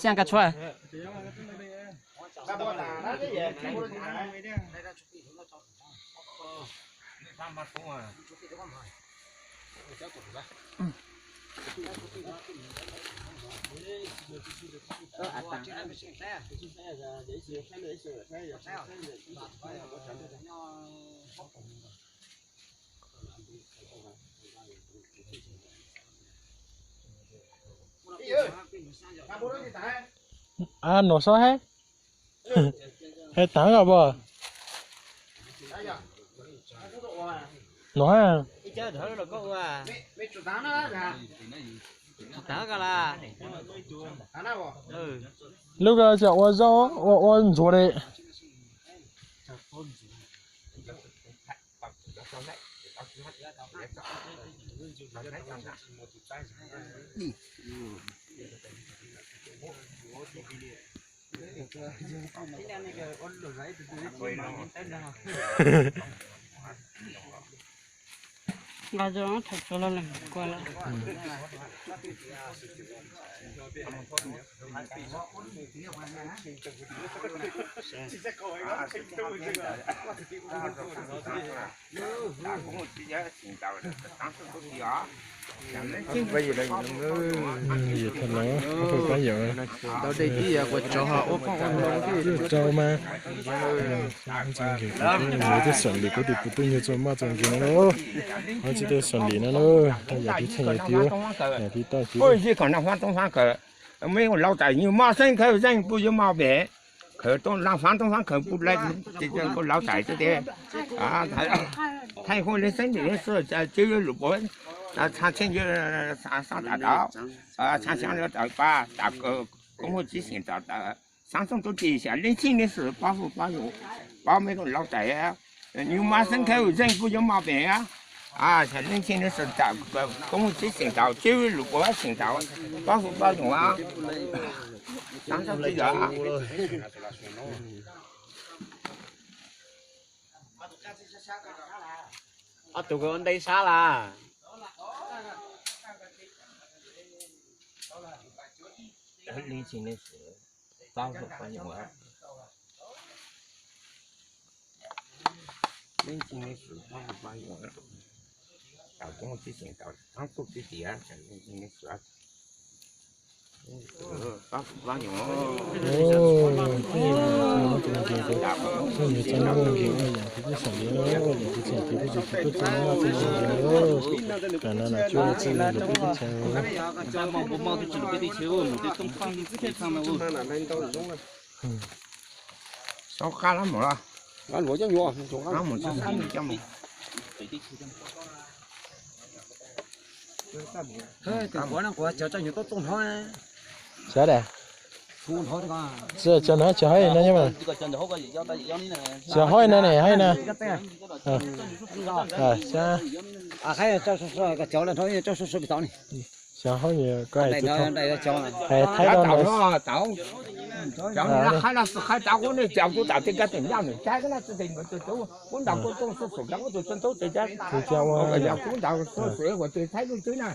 Xyaj kab tshuaj. A, nov sob hais, hais taag os puas? Nov, lub ko yog ua zaub ua ua ntsuav li. Yog thaum no, tau dej tib yog kuv tso ua qoob ua loo tib rau mas. Mus tej xeem Lis kuv tus puv tuj nyuag txuas maj txuas nkeeg no lauj. Ho tsis tej xeem Lis no lauj, yam tib theej yam tib, yam tib toj tib. Muaj laus tais nyuag moj xeeb khawv zeej kuj yuav moj pem, khawv laus faav toob faav khawv kuj laus tais tiag tiag. Thaij huaj li xeeb Lis xwb, tsis lus puav, txha tsheej xaab tas tod, txha xyaav tawm pab tas, koob muaj tsib xeem tod, xaab txooj tub ci xya leej txheej leej xwm pab huj pab yug, pab mej laus tais. Nyuag moj xeeb khawv zeej kuj yuav moj pem, xya leej txheej leej xwm tas, koob muaj tsib xeem tod, tsib lus puav xeem tod, pab huj pab yug. Xaab txooj tub ci. Ob tug ua ntej sab las. Leej txheej leej xwm pab huj pab yug. Leej txheej leej xwm pab huj pab yug. Tau koob muaj tsib xeem tod, xaab txooj tub ci, leej txheej leej xwm. Tus nkeeg, tus nkeeg, tus nkeeg, yam tib txheej tib txheej tib txheej tib txheej tib txheej tib txheej tib txheej. Tam no na cuaj txheej lawm tib txheej. Sab qab lab mus los, lab mus tsis coj mus. Tus quav no quav cov tsob nyuag tuaj txooj hnov. Sab das. Tsis cov no cov haib no mas. Cov haib no ne, haib no. Cov haib no ko hais thaib no. Cov haib no xwb haib tau kuv ne, cov kuv tam tej kab tes nyaj nws caij kab no tsis tes nws tus cov kuv ntaus kuv tuaj xub xum cov kuv tus txog ntaub tes cab. Kuv ntaus xub xum ua tes thaib lub twg na.